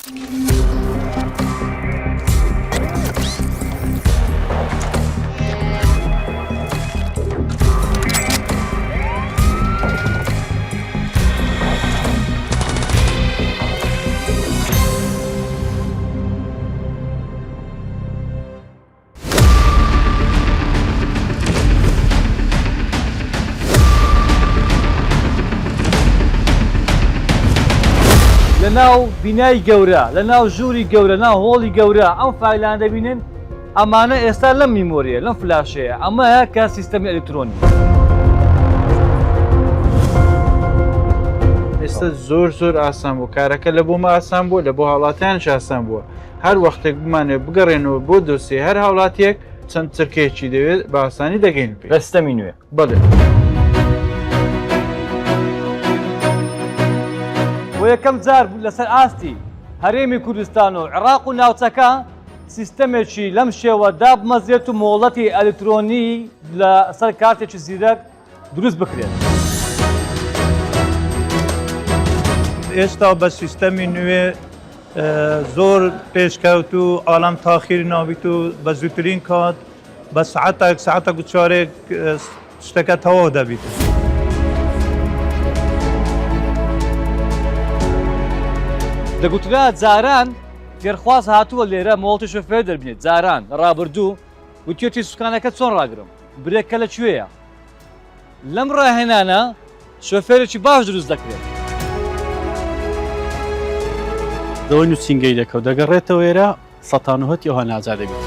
لە ناو بینای گەورە لە ناو ژووری گەورە ناو هۆڵی گەورە ئەم فایلان دەبینن ئەمانە ئێستا لەم میمۆریە لەم فلاشەیە ئەمەیە کە سیستەمی ئەلکترۆنی. ئێستا زۆر زۆر ئاسان بوو کارەکە لە بۆمە ئاسان بوو لە بۆ هاوڵاتیانش ئاسان بووە هەر وەختێک بمانەوێت بگەڕێنەوە بۆ دۆسیەی هەر هاوڵاتیەک چەند چرکەیەکی دەوێت بە ئاسانی دەگەین پێی. لە سیستەمی نوێ. بەڵێ. بۆ یەکەم جار لەسەر ئاستی هەرێمی کوردستان و عێراق و ناوچەکە سیستەمێکی لەم شێوە دابمەزرێت و مۆڵەتی ئەلیکترۆنی لەسەر کارتێکی زیرەک دروست بکرێت. ئێستا بە سیستەمی نوێ زۆر پێشکەوت و عالەم تاخیر نابیت و بە زووترین کات بە سعاتێک سعاتێک و چارێک شتەکە تەواو دەبیت. دەگوترا جاران فێرخواز هاتووە لێرە مۆڵەتی شۆفێر دەربینێت جاران ڕابردوو وتیەتی سوکانەکە چۆن ڕاگرم برێکە لە کوێیە؟ لەم ڕاهێنانە شۆفێرێکی باش دروست دەکرێت. لەوەی نووسینگەی دەکەوت دەگەڕێتەوە ئێرە سەتانوهەتی ئەوها ناجار دەبیت.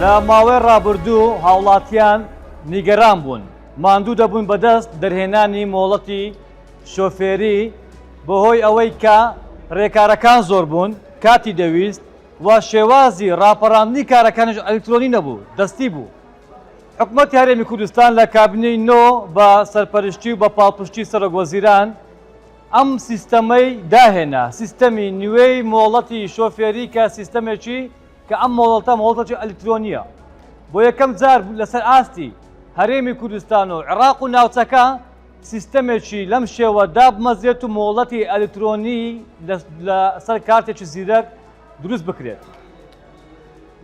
لە ماوەی ڕابردوو هاوڵاتیان نیگەران بوون، ماندوو دەبوون بەدەست دەرهێنانی مۆڵەتی شۆفێری بەهۆی ئەوەی کە ڕێکارەکان زۆر بوون، کاتی دەویست و شێوازی ڕاپەڕاندنی کارەکانیش ئەلیکترۆنی نەبوو، دەستی بوو. حکومەتی هەرێمی کوردستان لە کابینەی نۆ بە سەرپەرشتی و بە پاڵپشتی سەرۆکوەزیران ئەم سیستەمەی داهێنا، سیستەمی نوێی مۆڵەتی شۆفێری کە سیستەمێکی کە ئەم مۆڵەتە مۆڵەتێکی ئەلیکترۆنییە بۆ یەکەم جار لەسەر ئاستی هەرێمی کوردستان و عێراق و ناوچەکە سیستەمێکی لەم شێوە دابمەزرێت و مۆڵەتی ئەلیکترۆنی لەسەر کارتێکی زیرەک دروست بکرێت.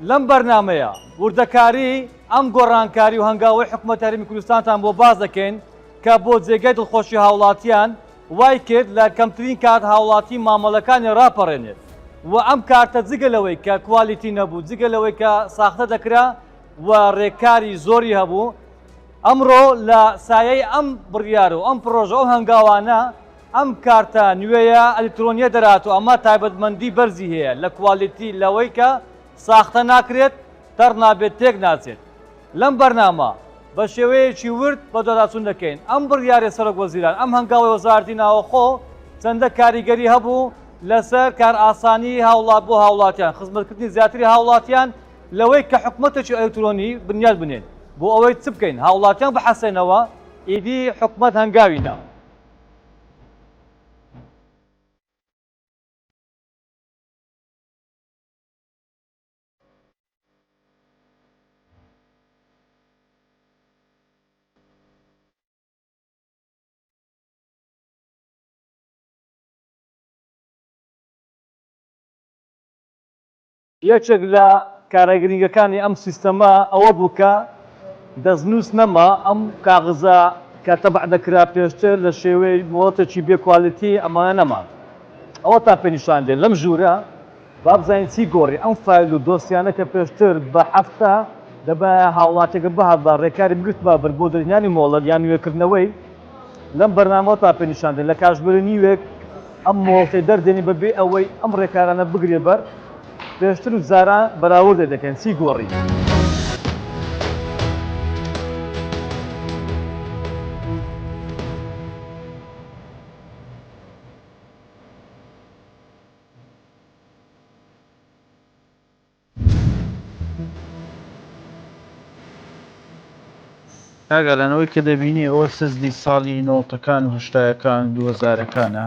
لەم بەرنامەیە وردەکاری ئەم گۆڕانکاری و هەنگاوەی حکومەتی هەرێمی کوردستانتان بۆ باس دەکەین کە بۆ جێگای دڵخۆشی هاوڵاتیان وای کرد لە کەمترین کات هاوڵاتی مامەڵەکانی ڕاپەڕێنێت و ئەم کارتە جگە لەوەی کە کوالیتی نەبوو جگە لەوەی کە ساختە دەکرا و ڕێکاری زۆری هەبوو ئەمڕۆ لە سایەی ئەم بڕیار و ئەم پڕۆژە و هەنگاوانە ئەم کارتە نوێیە ئەلیکترۆنیە دەرات و ئەمە تایبەتمەندی بەرزی هەیە لە کوالیتی لەوەی کە ساختە ناکرێت، تەڕ نابێت، تێک ناچێت. لەم بەرنامە بە شێوەیەکی ورد بەدواداچوون دەکەین ئەم بڕیارەی سەرۆک وەزیران، ئەم هەنگاوەی وەزارەتی ناوەخۆ چەندە کاریگەری هەبوو لەسەر کارئاسانی هاوڵات بۆ هاوڵاتیان، خزمەتکردنی زیاتری هاوڵاتیان لەوەی کە حکومەتێکی ئەلیکترۆنی بنیات بنێین بۆ ئەوەی چ بکەین هاوڵاتیان بحەسێنەوە ئیدی حکومەت هەنگاوی نا. یەکێک لە کارە گرنگەکانی ئەم سیستەمە ئەوە بوو کە دەستنووس نەما، ئەم کاغزە کە تەبع دەکرا پێشتر لە شێوەی مۆڵەتێکی بێ کوالیتی ئەمانە نەمان. ئەوەتان پێ نیشان دێن لەم ژوورە با بزانین چی گۆڕی، ئەم فایل و دۆسیانە کە پێشتر بە هەفتە دەبایە هاوڵاتیەکە بهاتبا ڕێکاری بگرتبا بەر بۆ دەرهێنانی مۆڵەت یان نوێکردنەوەی، لەم بەرنامەوەتان پێ نیشان دێن لە کاتژمێر نیوێک ئەم مۆڵەتەی دەردێنی بە بێ ئەوەی ئەم ڕێکارانە بگرێ بەر پێشتر و جاران بەراوردێ دەکەن چی گۆڕی؟ کاک ئالان ئەوەی کە دەبینی ئەوە سزدی ساڵی نۆتەکان و هەشتایەکان و دووهەزارەکانە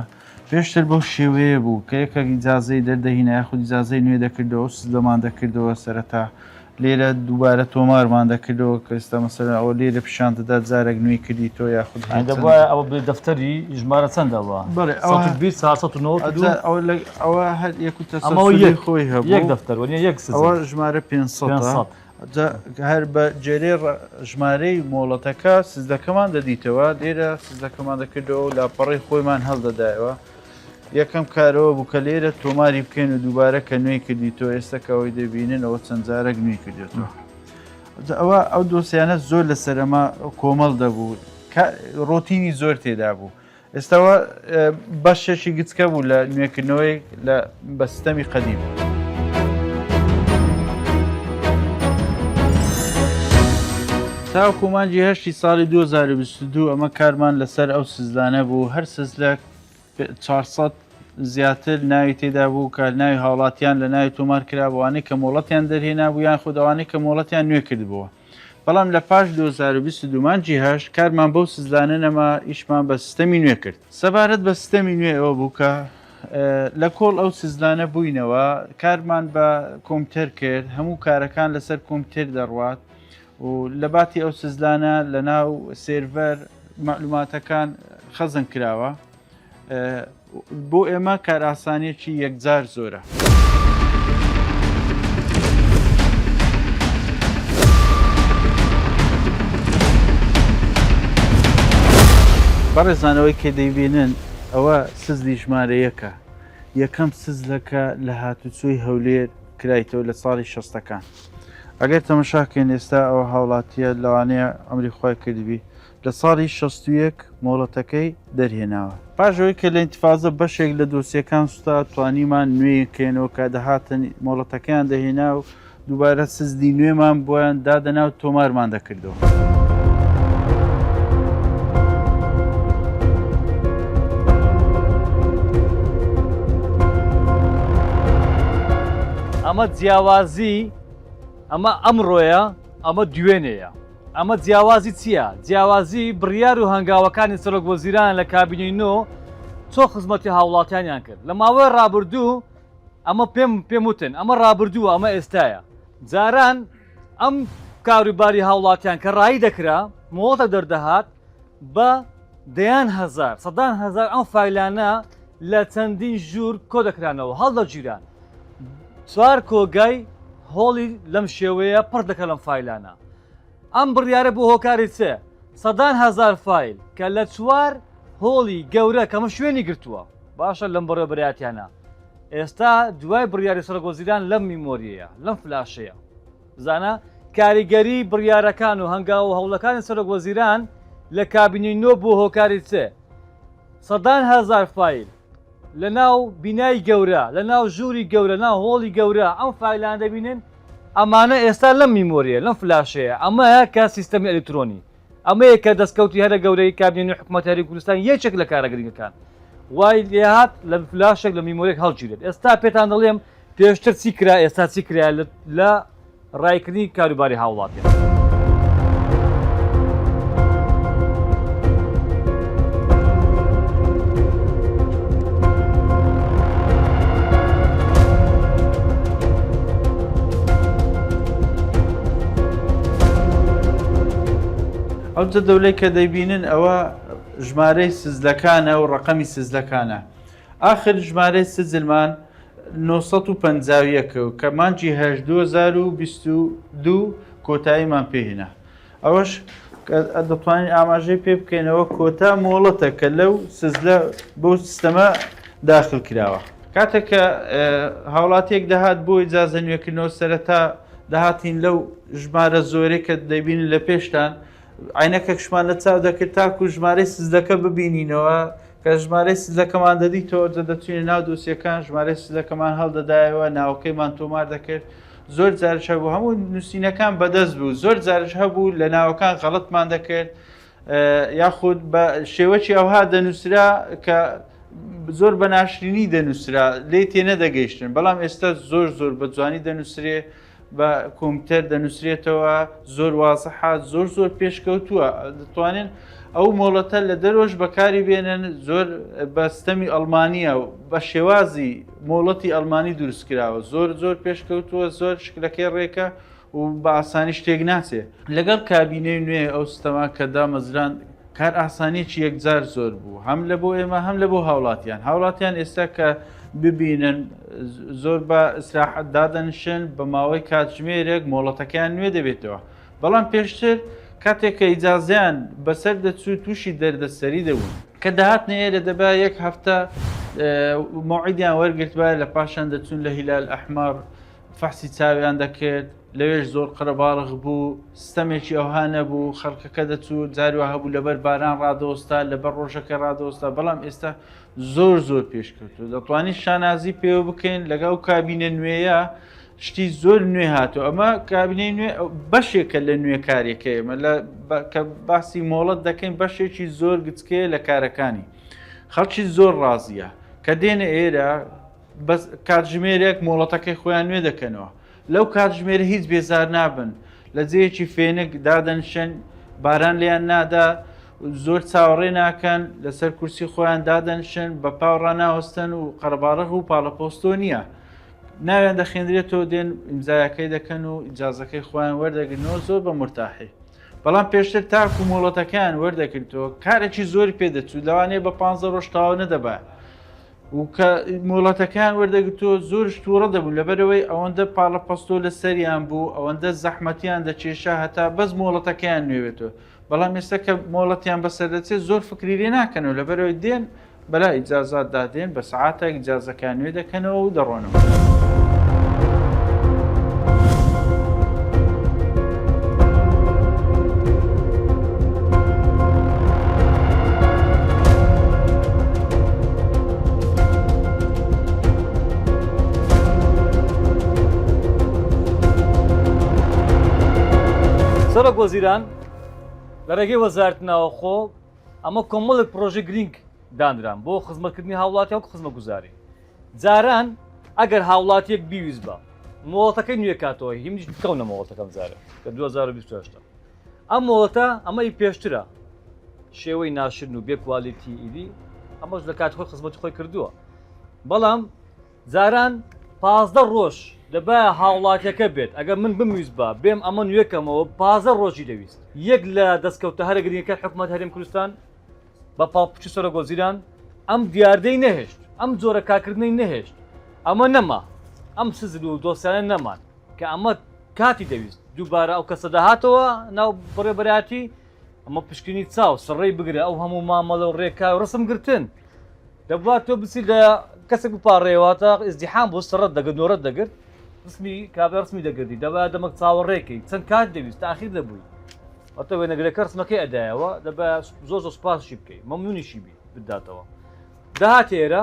پێشتر بەو شێوەیە بوو کە یەکێک ئیجازەی دەردەهینا یاخود ئیجازەی نوێ دەکردەوە ئەو سزدەمان دەکردەوە سەرەتا. لێرە دووبارە تۆمارمان دەکردەوە کە ئێستا مەسەلەن ئەوە لێرە پیشان دەدات جارێک نوێی کردی تۆ یاخود هەر ئەندە چەند بوایە ئەوە بێ دەفتەری ژمارە چەندە بووە؟ بەڵێ ئەوە 120 492 ئەجا ئەوە لە ئەوە هەر یەک و ئەمەوە تەسەلسولی یەک خۆی یەک هەبوو دەفتەر وەنیە یەک سجل ئەوە ژمارە 500 500 جا هەر بە جێرەی ژمارەی مۆڵەتەکە سزدەکەمان دەدیتەوە لێرە سزدەکەمان دەکردەوە و لاپەڕەی خۆیمان هەڵدەدایەوە یەکەم کارەوە بوو کە لێرە تۆماری بکەین و دووبارە کە نوێی کردیتەوە ئێستا کە ئەوەی دەبینن ئەوە چەند جارێک نوێی کردێتەوە ئەوە ئەو دۆسیانە زۆر لەسەر ئەمە کۆمەڵ دەبوو ڕۆتینی زۆر تێدا بوو ئێستاوە بەشێکی گچکە بوو لە نوێکردنەوەی لە بە سیستەمی قەدیم. تاوەکو مانگی هەشتی ساڵی 2022 ئەمە کارمان لەسەر ئەو سزلانە بوو هەر سزلەک 400 زیاتر ناوی تێدا بوو کە ناوی هاوڵاتیان لە ناوی تۆمار کرابوو ئەوانەی کە مۆڵەتیان دەرهێنابوو یان خود ئەوانەی کە مۆڵەتیان نوێ کردبووە. بەڵام لە پاش 2022 مانگی هەشت کارمان بەو سزلانە نەما ئیشمان بە سیستەمی نوێ کرد. سەبارەت بە سیستەمی نوێ ئەوە بوو کە لە کۆڵ ئەو سزلانە بووینەوە کارمان بە کۆمپیوتەر کرد هەموو کارەکان لەسەر کۆمپیوتەر دەڕوات و لە باتی ئەو سزلانە لە ناو سێرڤەر مەعلوماتەکان خەزن کراوە بۆ ئێمە کارئاسانیەکی یەکجار زۆرە. بەڕێزان ئەوەی کە دەیبینن ئەوە سزلی ژمارە یەکە یەکەم سزلەکە لە هاتوچۆی هەولێر کرایتەوە لە ساڵی شەستەکان ئەگەر تەمەشاکەین ئێستا ئەوە هاوڵاتیە لەوانەیە ئەمری خوای کردبی لە ساڵی 61 مۆڵەتەکەی دەرهێناوە. پاش ئەوەی کە لە ئینتفازە بەشێک لە دۆسیەکان سوتا توانیمان نوێی کەینەوە کە دەهاتن مۆڵەتەکەیان دەهێنا و دووبارە سزدی نوێمان بۆیان دادەنا و تۆمارمان دەکردەوە. ئەمە جیاوازی ئەمە ئەمڕۆیە ئەمە دوێنێیە. ئەمە جیاوازی چییە؟ جیاوازی بڕیار و هەنگاوەکانی سەرۆک وەزیران لە کابینەی نۆ چۆن خزمەتی هاوڵاتیانیان کرد لە ماوەی ڕابردوو ئەمە پێم پێم وتن ئەمە ڕابردووە ئەمە ئێستایە جاران ئەم کاروباری هاوڵاتیان کە ڕایی دەکرا مۆڵەتە دەردەهات بە دەیان هەزار سەدان هەزار ئەم فایلانە لە چەندین ژوور کۆ دەکرانەوە هەڵدەگیران چوار کۆگای هۆڵی لەم شێوەیە پڕ دەکە لەم فایلانە ئەم بڕیارە بۆ هۆکاری چێ سەدان هەزار فایل کە لە چوار هۆڵی گەورە کەمە شوێنی گرتووە باشە لەم بەڕێوەبەرایەتیانە ئێستا دوای بڕیاری سەرۆک وەزیران لەم میمۆریەیە لەم فلاشەیە زانا کاریگەری بڕیارەکان و هەنگاو و هەوڵەکانی سەرۆک وەزیران لە کابینەی نۆ بۆ هۆکاری چ سەدان هەزار فایل لە ناو بینای گەورە لە ناو ژووری گەورە ناو هۆڵی گەورە ئەم فایلان دەبینن ئەمانە ئێستا لەم میمۆریە لەم فلاشەیە ئەمە کە سیستەمی ئەلکترۆنی ئەمەیە کە دەستکەوتی هەرە گەورەی کابینەی حکومەتی هەرێمی کوردستان یەکێک لە کارە گرنگەکان وای لێهات لە فلاشێک لە میمۆریەک هەڵگیرێت ئێستا پێتان دەڵێم پێشتر چی کرا ئێستا چی کرا لە ڕایکردنی کاروباری هاوڵاتیان. ئەو جەدەولەی کە دەیبینن ئەوە ژمارەی سزلەکانە و ڕەقەمی سزلەکانە ئاخر ژمارەی سجلمان 951 و کە مانگی هەشت 2022 کۆتاییمان پێهێنا ئەوەش دەتوانین ئاماژەی پێ بکەینەوە کۆتا مۆڵەتە کە لەو سزلە بۆ سیستەمە داخل کراوە. کاتێک کە هاوڵاتیەک دەهات بۆ ئیجازە نوێکردنەوە سەرەتا دەهاتین لەو ژمارە زۆرەی کە دەیبینن لە پێشتان عینەکەکشمان لە چاو دەکرد تاکو ژمارەی سزلەکە ببینینەوە کە ژمارەی سزلەکەمان دەدیتەوە دەچوینە ناو دۆسیەکان ژمارەی سزلەکەمان هەڵدەدایەوە ناوەکەیمان تۆمار دەکرد زۆر جارش هەبوو هەموو نووسینەکان بەدەست بوو زۆر جارش هەبوو لە ناوەکان غەڵتمان دەکرد یاخود بە شێوەکی ئەوها دەنووسرا کە زۆر بە ناشرینی دەنووسرا لێ تێ نەدەگەیشتن بەڵام ئێستا زۆر زۆر بە جوانی دەنووسرێ بە کۆمپیوتەر دەنووسرێتەوە زۆر وازحە زۆر زۆر پێشکەوتووە دەتوانن ئەو مۆڵەتە لە دەرۆژ بەکاری بێنن زۆر بە ستەمی ئەڵمانیا و بە شێوازی مۆڵەتی ئەڵمانی دروست کراوە زۆر زۆر پێشکەوتووە زۆر شکلەکەی ڕێکە. و بە ئاسانی شتێک ناچێ. لەگەڵ کابینەی نوێ ئەو ستەما کە دامەزراند کار ئاسانیەکی یەکجار زۆر بوو هەم لە بۆ ئێمە هەم لە بۆ هاوڵاتیان هاوڵاتیان ئێستا کە ببینن زۆر بە ئیسراحەت دادەنیشن بە ماوەی کاتژمێرێک مۆڵەتەکەیان نوێ دەبێتەوە بەڵام پێشتر کاتێک کە ئیجازەیان بەسەر دەچوو تووشی دەردەسەری دەبوون. کە دەهاتنە ئێرە دەبا یەک هەفتە مەوعیدیان وەرگرتبایە لە پاشان دەچوون لە هیلال ئەحمەڕ فەحسی چاویان دەکرد لەوێش زۆر قەرەباڵغ بوو ستەمێکی ئەوها نەبوو خەڵکەکە دەچوو جاری وا هەبوو لەبەر باران ڕادەوەستا لەبەر ڕۆژەکە ڕادەوەستا بەڵام ئێستا زۆر زۆر پێشکەوتووە دەتوانین شانازی پێوە بکەین لەگەڵ ئەو کابینە نوێیە شتی زۆر نوێ هاتوو ئەمە کابینەی نوێ بەشێکە لە نوێکاریەکە ئێمە لە کە باسی مۆڵەت دەکەین بەشێکی زۆر گچکەیە لە کارەکانی خەڵکی زۆر ڕازیە کە دێنە ئێرە بەس کاتژمێرێک مۆڵەتەکەی خۆیان نوێ دەکەنەوە لەو کاتژمێرە هیچ بێزار نابن لە جێیەکی فێنک دادەنیشن باران لێیان نادا زۆر چاوەڕێ ناکەن لەسەر کورسی خۆیان دادەنیشن بە پاو ڕاناوەستن و قەرەباڵغ و پاڵەپۆستۆ نییە ناویان دەخێنرێتەوە دێن ئیمزایەکەی دەکەن و ئیجازەکەی خۆیان وەردەگرنەوە زۆر بە مرتاحی بەڵام پێشتر تاکو مۆڵەتەکەیان وەردەکردەوە کارێکی زۆری پێدەچوو لەوانەیە بە پ ڕۆژ تەواو نەدەبا و کە مۆڵەتەکەیان وەردەگرتەوە زۆرش تووڕە دەبوون لەبەرئەوەی ئەوەندە پاڵەپەستۆ لەسەریان بوو ئەوەندە زەحمەتیان دەکێشا هەتا بەس مۆڵەتەکەیان نوێ بێتەوە بەڵام ئێستا کە مۆڵەتیان بەسەر دەچێت زۆر فکری لێ ناکەنەوە لەبەرئەوەی دێن بەلا ئیجازاتدا دێن بە سەعاتێک ئیجازەکەیان نوێ دەکەنەوە و دەڕۆنەوە. سەرۆک وەزیران لە ڕێگەی وەزارەتی ناوەخۆ ئەمە کۆمەڵێک پرۆژەی گرنگ دانران بۆ خزمەتکردنی هاوڵاتی وەک خزمەتگوزاری جاران ئەگەر هاوڵاتیەک بیویست بە مۆڵەتەکەی نوێ کاتەوە هیمنیش بکەونە مۆڵەتەکەم جارێ کە 2028 ئەم مۆڵەتە ئەمە ئی پێشترە شێوەی ناشرن و بێ کوالیتی ئیدی ئەمەش لە کات خۆی خزمەتی خۆی کردووە بەڵام جاران 15 ڕۆژ دەبایە هاوڵاتیەکە بێت ئەگەر من بمویست بە بێم ئەمە نوێکەمەوە 15 ڕۆژی دەویست یەک لە دەستکەوتە هەرە گرنگەکە حکوومەت هەرێم کوردستان بە پاڵپشتی سەرۆک وەزیران ئەم دیاردەی نەهێشت، ئەم جۆرە کارکردنەی نەهێشت، ئەمە نەما، ئەم سزل و دۆسیانە نەمان، کە ئەمە کاتی دەویست، دووبارە ئەو کەسە دەهاتەوە ناو بەڕێوەبەرایەتی، ئەمە پشکنی چاو، سڕەی بگرە، ئەو هەموو مامەڵە و ڕێکار و ڕسم گرتن، دەبوا تۆ بچی لە کەسێک بپاڕێیەوە تا ئیزدیحام بوو سڕەت دەگرت، نۆرەت دەگرت، ڕسمی کابرا ڕسمی دەگرتی، دەبا دەمەک چاوەڕێکەی، چەند کات دەویست، تاخیر دەبووی. واتە وێنەگرەکە ڕسمەکەی ئەدایەوە دەبا زۆر زۆر سوپاسشی بکەی مەمنونیشی بی بداتەوە دەهات ئێرە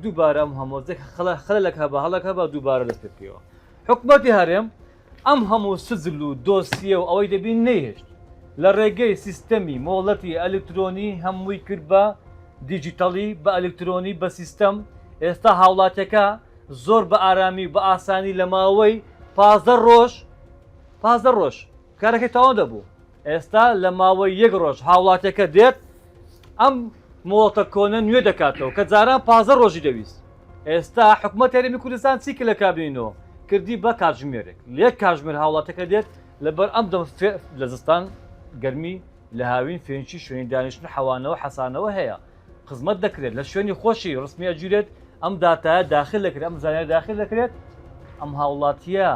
دووبارە ئەم هەموو خەڵە خەلەک هەبا هەڵک هەبا دووبارە دەست پێ بکەیەوە حکومەتی هەرێم ئەم هەموو سجل و دۆسیە و ئەوەی دەبین نەیهێشت لە ڕێگەی سیستەمی مۆڵەتی ئەلکترۆنی هەمووی کرد بە دیجیتەڵی بە ئەلکترۆنی بە سیستەم ئێستا هاوڵاتیەکە زۆر بە ئارامی و بە ئاسانی لە ماوەی 15 ڕۆژ 15 ڕۆژ کارەکەی تەواو دەبوو ئێستا لە ماوەی یەک ڕۆژ هاوڵاتیەکە دێت ئەم مۆڵەتە کۆنە نوێ دەکاتەوە کە جاران 15 ڕۆژی دەویست ئێستا حکومەت هەرێمی کوردستان چی کرد لە کابینەوە کردی بە کاتژمێرێک لە یەک کاتژمێر هاوڵاتەکە دێت لەبەر ئەم دەم لە زستان گەرمی لە هاوین فێنکی شوێنی دانیشتن حەوانەوە حەسانەوە هەیە خزمەت دەکرێت لە شوێنی خۆشی ڕسمی ئەگیرێت ئەم داتایە داخل دەکرێت ئەم زانیاری داخل دەکرێت ئەم هاوڵاتیە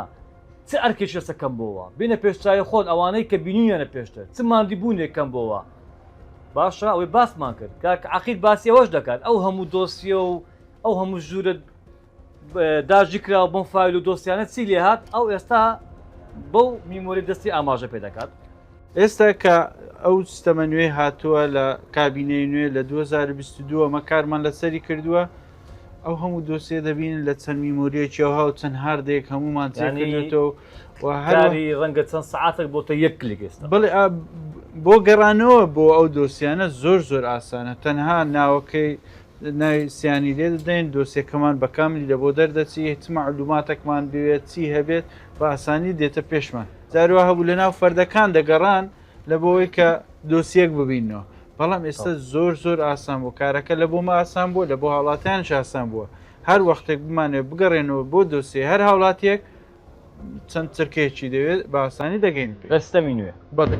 چ ئەرکێکی لەسەر کەم بۆوە؟ بینە پێش چاوی خۆت ئەوانەی کە بینیویانە پێشتر چ ماندی بوونێک کەم بۆوە؟ باشە ئەوەی باسمان کرد کاک عەقید باسی ئەوەش دەکات ئەو هەموو دۆسیە و ئەو هەموو ژوورە داژی کراوە بەم فایل و دۆسیانە چی لێ هات ئەو ئێستا بەو میمۆری دەستی ئاماژە پێ دەکات. ئێستا کە ئەو سیستەمە نوێ هاتووە لە کابینەی نوێ لە 2022 ئەمە کارمان لەسەری کردووە ئەو هەموو دۆسیە دەبینن لە چەند میمۆریەکی ئەوها و چەند هاردێک هەموومان چێ کردێتەوە و هەری ڕەنگە چەند سعاتێک بۆتە یەک کلیک ئێستا بڵێ بۆ گەڕانەوە بۆ ئەو دۆسیانە زۆر زۆر ئاسانە تەنها ناوەکەی ناوی سیانی لێ دەدەین دۆسیەکەمان بە کاملی لە بۆ دەردەچی چ معلوماتێکمان بوێت چی هەبێت بە ئاسانی دێتە پێشمان جاروا هەبوو لە ناو فەردەکان دەگەڕان لە بۆی کە دۆسیەک ببینەوە بەڵام ئێستا زۆر زۆر ئاسان بوو کارەکە لە بۆمە ئاسان بووە لە بۆ هاوڵاتیانش ئاسان بووە هەر وەختێک بمانەوێت بگەڕێنەوە بۆ دۆسیەی هەر هاوڵاتیەک چەند چرکەیەکی دەوێت بە ئاسانی دەگەین پێی. لە سیستەمی نوێ. بەڵێ.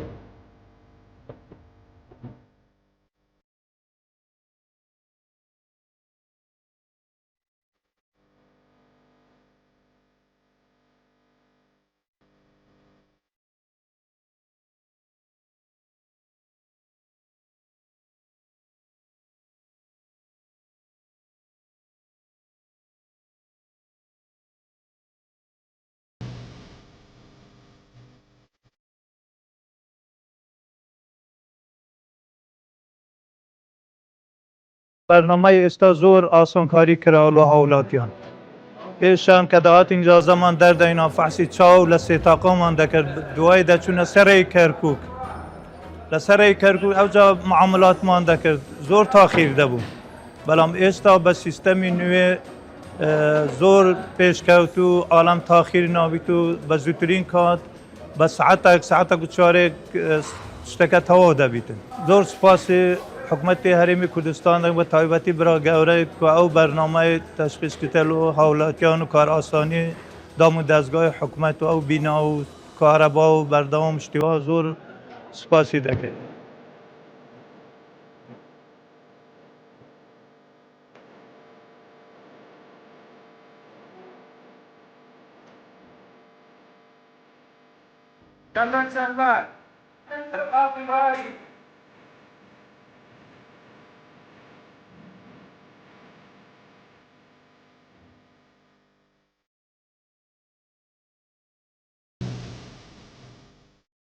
بەرنامەی ئێستا زۆر ئاسانکاری کراوە لۆ هاوولاتیان. پێشان کە دەهاتین ئیجازەمان دەردەینا فەحسی چاو لە سێتاقامان دەکرد دوای دەچوونە سەرەی کەرکوک لە سەرەی کەرکوک ئەوجا معاملاتمان دەکرد زۆر تاخیر دەبوو بەڵام ئێستا بە سیستەمی نوێ زۆر پێشکەوت و ئالەم تاخیر نابیت و بە زووترین کات بە سعاتێک سعاتێک و چارێک شتەکە تەواو دەبیتن. زۆر سوپاسی حکومەتی هەرێمی کوردستان دەکەم بە تایبەتی برا گەورەی کە ئەو بەرنامەی تەشخیص کردە لۆ هاوڵاتیان و کارئاسانی دام و دەزگای حکومەت و ئەو بینا و کارەبا و بەردەوام شتی وا زۆر سوپاسی دەکەین.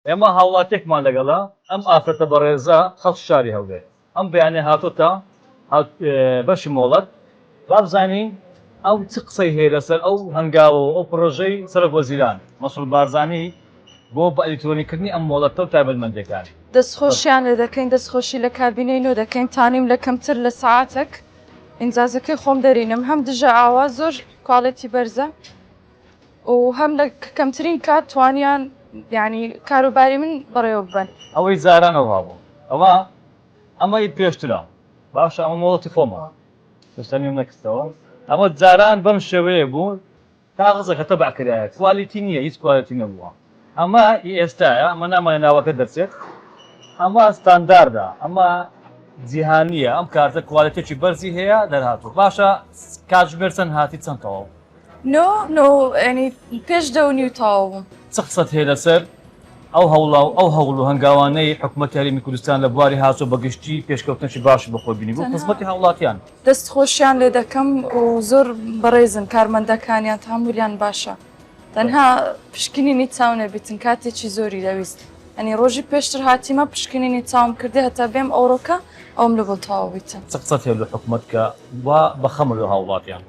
ئێمە هاوڵاتیەکمان لەگەڵە، ئەم ئافرەتە بەڕێزە خەڵکی شاری هەولێر، ئەم بەیانیە هاتۆتە بەشی مۆڵەت، با بزانین ئەو چ قسەی هەیە لەسەر ئەو هەنگاوە و ئەو پڕۆژەی سەرۆک وەزیران مەسرور بارزانی بۆ بە ئەلیکترۆنی کردنی ئەم مۆڵەتە و تایبەتمەندیەکانی. دەستخۆشیان لێ دەکەین دەستخۆشی لە کابینەی نۆ دەکەین تانیم لە کەمتر لە سەعاتەک ئینجازەکەی خۆم دەرینم هەم دژە ئاوا زۆر quality بەرزە و هەم لە کەمترین کات توانیان یانی کاروباری من بەڕێوە ببەن. ئەوەی جاران ئەوها بوو ئەوە ئەمە ئی پێشترە باشە ئەمە مۆڵەتی خۆمە هێشتا نوێم نەکردەوە ئەمە جاران بەم شێوەیە بوو کاغەزەکە تەبع کرایە quality نییە هیچ quality نەبووە ئەمە ئی ئێستایە ئەمە نامانێ ناوەکە دەرچێت ئەمە ستانداردە ئەمە جیهانییە ئەم کارتە quality ێکی بەرزی هەیە دەرهاتوو باشە کاتژمێر چەند هاتی چەند تەواو نۆ نۆ یانی پێش دە و نیو تەواو بووم. چ قسەت هەیە لەسەر ئەو هەوڵە و ئەو هەوڵ و هەنگاوانەی حکومەتی هەرێمی کوردستان لە بواری هاتوچۆ بە گشتی پێشکەوتنێکی باشی بەخۆی بینی بۆ خزمەتی هاوڵاتیان؟ دەست خۆشیان لێ دەکەم و زۆر بەڕێزن کارمەندەکانیان تەحەمولیان باشە تەنها پشکنینی چاو نەبیتن کاتێکی زۆری دەویست یانی ڕۆژی پێشتر هاتیمە پشکنینی چاوم کردی هەتا بێم ئەوڕۆکە ئەوم لە بۆ تەواو بیتن. چ قسەت هەیە لۆ حکومەت کە وا بە خەمە لۆ هاوڵاتیان؟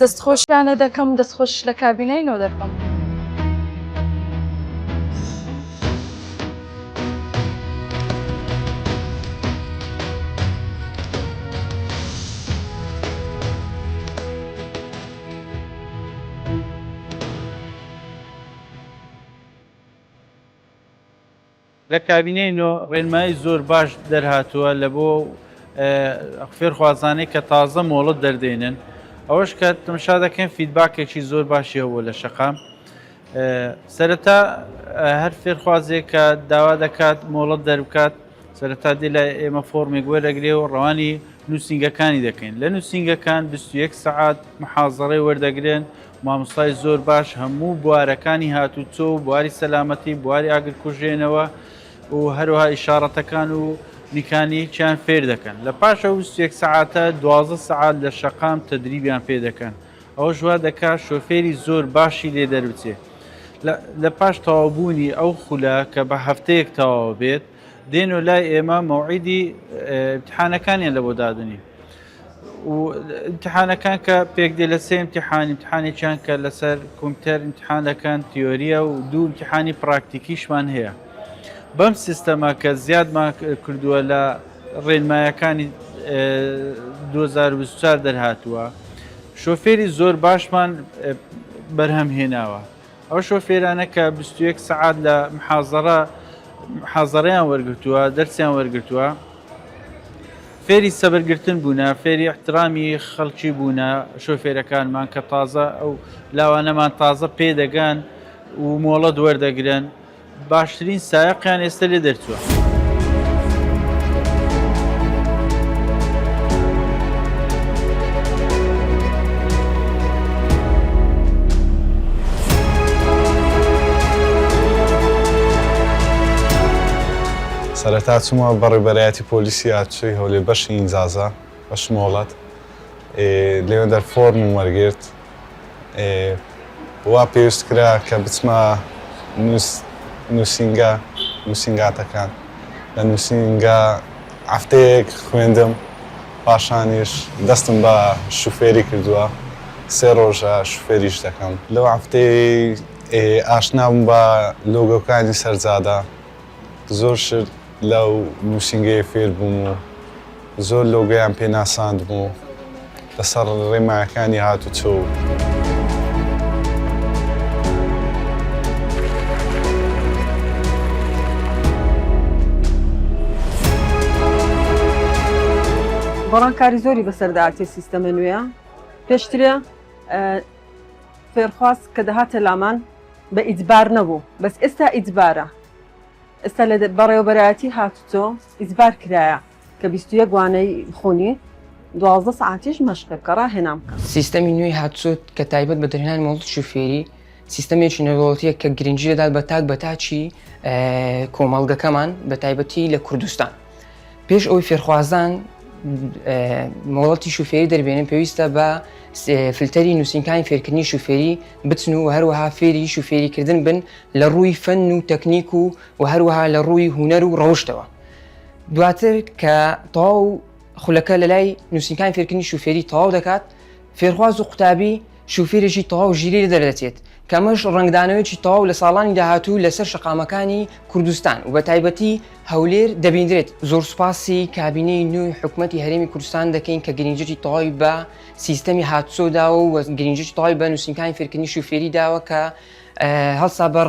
دەست خۆشیان لێ دەکەم دەست خۆشیش لە کابینەی نۆ دەکەم. لە کابینەی نۆ ڕێنمایی زۆر باش دەرهاتووە لە بۆ فێرخوازانەی کە تازە مۆڵەت دەردێنن ئەوەش کە تمشا دەکەین feedback ێکی زۆر باشی هەبوو لە شەقام سەرەتا هەر فێرخوازێک کە داوا دەکات مۆڵەت دەربکات سەرەتا دێ لای ئێمە فۆرمێک وەرەگرێ و ڕەوانی نووسینگەکانی دەکەین لە نووسینگەکان 21 سەعات محازەڕەی وەردەگرن مامۆستای زۆر باش هەموو بوارەکانی هاتوچۆ و بواری سەلامەتی بواری ئاگرکوژێنەوە و هەروەها ئیشاڕەتەکان و میکانیکیان فێر دەکەن لە پاش ئەو 21 سەعاتە 12 سەعات لە شەقام تەدریبیان پێ دەکەن ئەوەش وا دەکات شۆفێری زۆر باشی لێ دەربچێ لە پاش تەواوبوونی ئەو خولە کە بە هەفتەیەک تەواو بێت دێن و لای ئێمە مەوعیدی امتحانەکانیان لە بۆ دادنین و امتحانەکان کە پێک دێ لە سێ امتحان امتحانێکیان کە لەسەر کۆمپیوتەر امتحان دەکەن تیۆریە و دوو امتحانی پراکتیکیشمان هەیە بەم سیستەمە کە زیادمان کردووە لە ڕێنمایەکانی 2024 دەرهاتووە شۆفێری زۆر باشمان بەرهەم هێناوە ئەو شۆفێرانە کە 21 سەعات لە محازەرە محازەرەیان وەرگرتووە دەرسیان وەرگرتووە فێری سەبرگرتن بوونە فێری احترامی خەڵکی بوونە شۆفێرەکانمان کە تازە ئەو لاوانەمان تازە پێدەگەن. و مۆڵەت وەردەگرن باشترین سایەقیان ئێستا لێ دەرچووە. سەرەتا چوومە بەڕێوبەرایەتی پۆلیسی هاتوچۆی هەولێر بەشی ئینجازە بەش مۆڵەت لەوێندەر فۆرمم وەرگرت وا پێویست کرا کە بچمە نووسینگە نووسینگاتەکان لە نووسینگە هەفتەیەک خوێندم پاشانیش دەستم بە شوفێری کردووە سێ ڕۆژە شوفێریش دەکەم لەو هەفتەی ئاشنا بووم بە لۆگۆکانی سەرجادە زۆر شت لەو نووسینگەیە فێر بووم و زۆر لۆگۆیان پێ ناساندم و لەسەر ڕێمایەکانی هاتوچۆ و. گۆڕانکاری زۆری بەسەردا هاتیە سیستەمە نوێیە پێشترێ فێرخواز کە دەهاتە لامان بە ئیجبار نەبوو بەس ئێستا ئیجبارە ئێستا لە بەڕێوەبەرایەتی هاتوچۆ ئیجبار کرایە کە 21 وانەی خونی 12 سەعاتیش مەشقێ بکە ڕاهێنان بکە. سیستەمی نوێی هاتوچۆ کە تایبەت بە دەرهێنانی مۆڵەتی شوفێری سیستەمێکی نێودەوڵەتییە کە گرنگی دەدات بە تاک بە تاکی کۆمەڵگەکەمان بە تایبەتی لە کوردستان. پێش ئەوەی فێرخوازان مۆڵەتی شوفێری دەربێنن پێویستە بە فلتەری نووسینکانی فێرکردنی شوفێری بچن و هەروەها فێری شوفێریکردن بن لە ڕووی فەن و تەکنیک و و هەروەها لە ڕووی هوەر و ڕەوشتەوە دواتر کە تەواو خولەکە لە لای نووسینکانی فێرکردنی شوفێری تەواو دەکات فێرخواز و قوتابی شوفێرێکی تەواو ژیری لێ دەردەچێت، کە ئەمەش ڕەنگدانەوەیەکی تەواو لە ساڵانی داهاتوو لەسەر شەقامەکانی کوردستان و بەتایبەتی هەولێر دەبیندرێت. زۆر سوپاسی کابینەی نوێی حکومەتی هەرێمی کوردستان دەکەین کە گرنگیی تەواوی بە سیستەمی هاتوچۆ داوە و گرنگیی تەواوی بە نووسینکانی فێرکردنی شوفێری داوە کە هەڵسا بە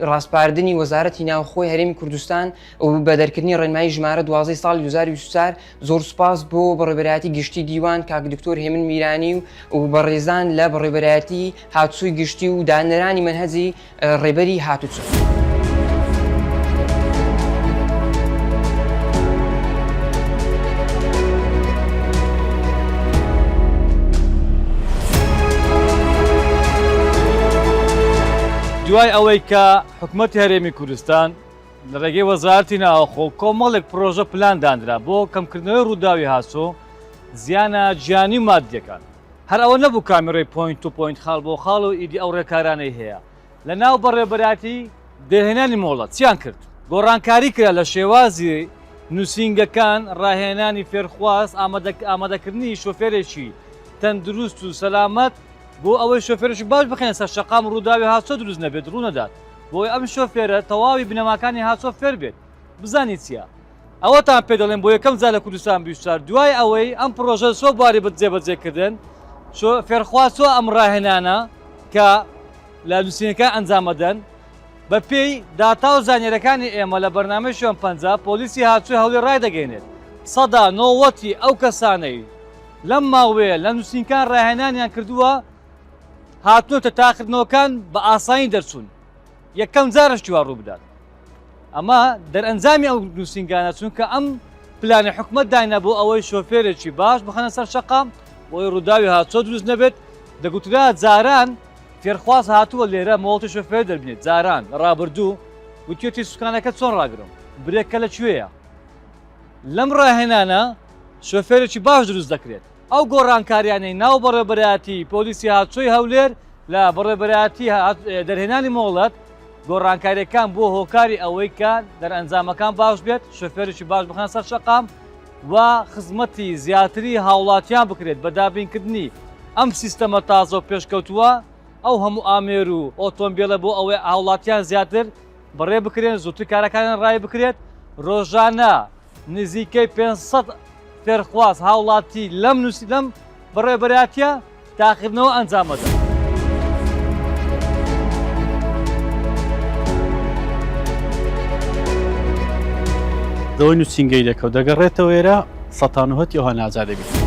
ڕاسپاردنی وەزارەتی ناوخۆی هەرێمی کوردستان و بە دەرکردنی ڕێنمایی ژمارە 12 ساڵی 2024. زۆر سوپاس بۆ بەڕێوەبەرایەتی گشتی دیوان کاک دکتۆر هێمن میرانی و بەڕێزان لە بەڕێوەبەرایەتی هاتوچۆی گشتی و دانەرانی مەنهەجی ڕێبەری هاتوچۆ. دوای ئەوەی کە حکومەتی هەرێمی کوردستان لە ڕێگەی وەزارەتی ناوەخۆ کۆمەڵێک پرۆژە پلان دانرا بۆ کەمکردنەوەی ڕووداوی هاتوچۆ زیانە گیانی و مادیەکان هەر ئەوە نەبوو کامیرەی point to point خاڵ بۆ خاڵ و ئیدی ئەو ڕێکارانەی هەیە لە ناو بەڕێوەبەرایەتی دەرهێنانی مۆڵەت چیان کرد؟ گۆڕانکاری کرا لە شێوازی نووسینگەکان، ڕاهێنانی فێرخواز، ئامادەکردنی شۆفێرێکی تەندروست و سەلامەت بۆ ئەوەی شۆفێرێکی باش بخەینە سەر شەقام ڕووداوی هاتوچۆ دروست نەبێت ڕوونەدات بۆ ئەوەی ئەم شۆفێرە تەواوی بنەماکانی هاتوچۆ فێر بێت بزانیت چییە ئەوەتان پێ دەڵێم بۆ یەکەم جار لە کوردستان 24 دوای ئەوەی ئەم پڕۆژە چۆ بواری بە جێبەجێکردن فێرخواز چۆ ئەم ڕاهێنانە کە لە نووسینەکان ئەنجامەدەن بە پێی داتا و زانیاریەکانی ئێمە لە بەرنامەی شوێن پەنجە پۆلیسی هاتوچۆی هەولێر ڕایدەگەینێت سەدا نۆوەتی ئەو کەسانەی لەم ماوەیە لە نووسینکان ڕاهێنانیان کردووە هاتوونەتە تاقیکردنەوەکان بە ئاسانی دەرچوون یەکەم جارە شتی وا ڕووبدات ئەمە دەرئەنجامی ئەو نووسینگانە چونکە ئەم پلانی حکومەت داینا بۆ ئەوەی شۆفێرێکی باش بخەنە سەر شەقام بۆی ڕووداوی هاتوچۆ دروست نەبێت دەگوترا جاران فێرخواز هاتووە لێرە مۆڵەتی شۆفێر دەربێنێت جاران لە ڕابردوو وتیەتی سوکانەکە چۆن ڕاگرم برێکە لە کوێیە لەم ڕاهێنانە شۆفێرێکی باش دروست دەکرێت ئەو گۆڕانکاریانەی ناو بەڕێوەبەرایەتی پۆلیسی هاتوچۆی هەولێر لە بەڕێوەبەرایەتی دەرهێنانی مۆڵەت گۆڕانکاریەکان بووە هۆکاری ئەوەی کە دەرئەنجامەکان باش بێت شۆفێرێکی باش بخەنە سەر شەقام و خزمەتی زیاتری هاوڵاتیان بکرێت بە دابینکردنی ئەم سیستەمە تازە و پێشکەوتووە ئەو هەموو ئامێر و ئۆتۆمبیلە بۆ ئەوەی هاوڵاتیان زیاتر بەڕێ بکرێن زووتر کارەکانیان ڕای بکرێت ڕۆژانە نزیکەی 500 فێرخواز هاوڵاتی لەم نووسی لەم بەڕێوەبەرایەتیە تاقیکردنەوە ئەنجامەدەن. دەوەی نووسینگەی دەکەوت دەگەڕێتەوە ئێرە سەتانوهەتی ئەوها ناجا دەبیت.